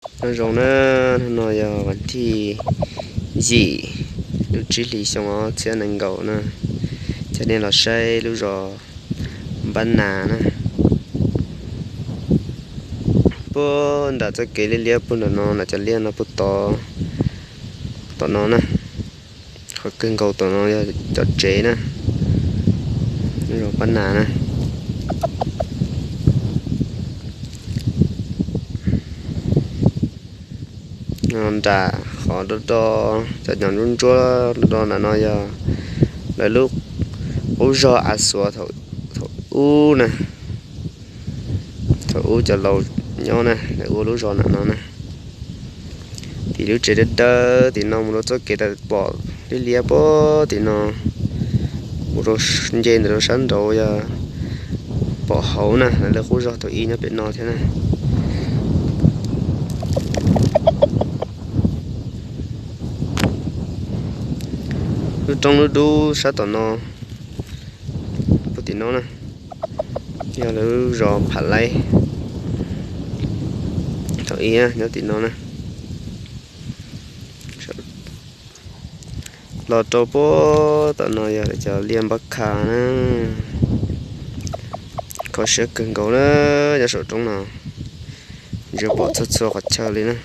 Nyob zoo na, hnub no yog vas thij yim lub tsib hlis xyoo ob txhiab nees nkaum na. Coj nej los saib lub zos Npab Nas na. Puag nram txoj kev liab liab puag nram no, nram cov liaj no puag tod, tom no na. Qhov kawg nkaus tom no yog cov tsev na, lub zos Npab Nas na. Nram qhov do do, cov nyom ntsuab ntsuab do do nram no yog lawv lub qub zog Av Xuav thaum ub na. Thaum ub cov laus nyob na, lawv ua lub zos nram no na. Tim lub tsev dawb dawb tim no mus rau txoj kev tawm pom liab liab puag tim no, mus rau nce ntawm rau sab nraud yog pom hauv na, lawv lub qub zog thaum ub nyob pem no thiab na. Lub roob lub dub sab tom no, puag tim no na, yog lawv lub zos Pham Laib thaum ub nyob tim no na. Los rau puag tom no yog lawv cov liaj Npab Kha na. Kho siab kawg nkaus na, nyob saum roob no, ntsia pom txhua txhua qhov chaw li na.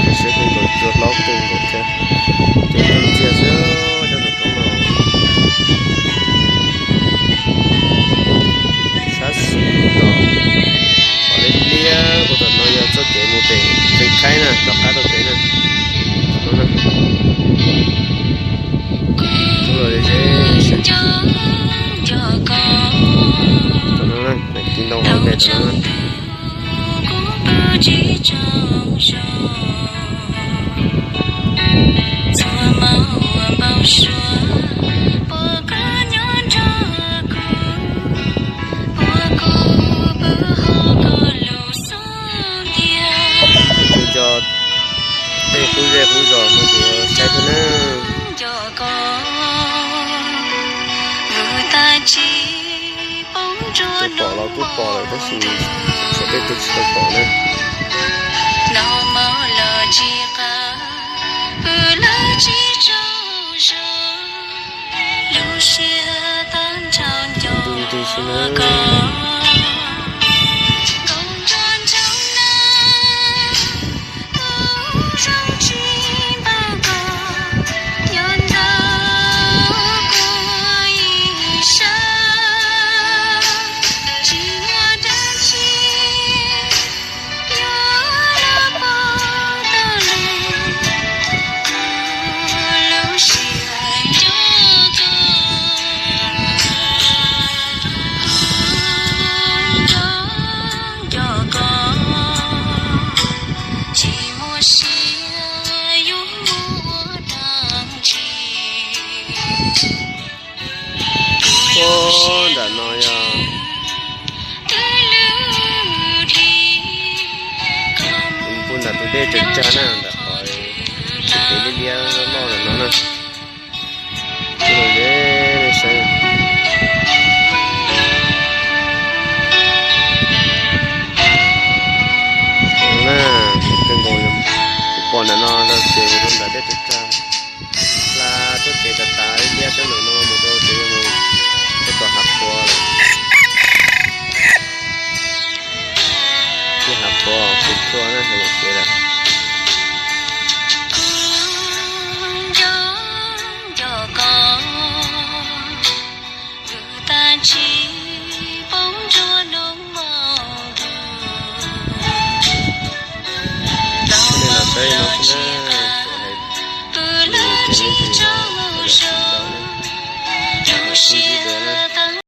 Kho siab kawg nkaus, cua hlob kawg nkaus thiab. Ces ntsia xwb, cov tus tub no sab xis tom, qhov liab liab puag tom no yog txoj kev mus pem Keeb Khaib na, tom qab rau pem na. Tom no na, rub los ze ze, tom no na, daim ci ntoo hauv pem tom no na. Tus cov tej qub zej qub zos no ces saib thiab na. Tus pom los kuj pom lawm tab sis saib tej tug tsis tau pom na. Nti nti xwb na. Puag nram no yog, puag nram tus dej tsaws tsag na, nram qhov tsis pem liab liab loj loj ntawm no na.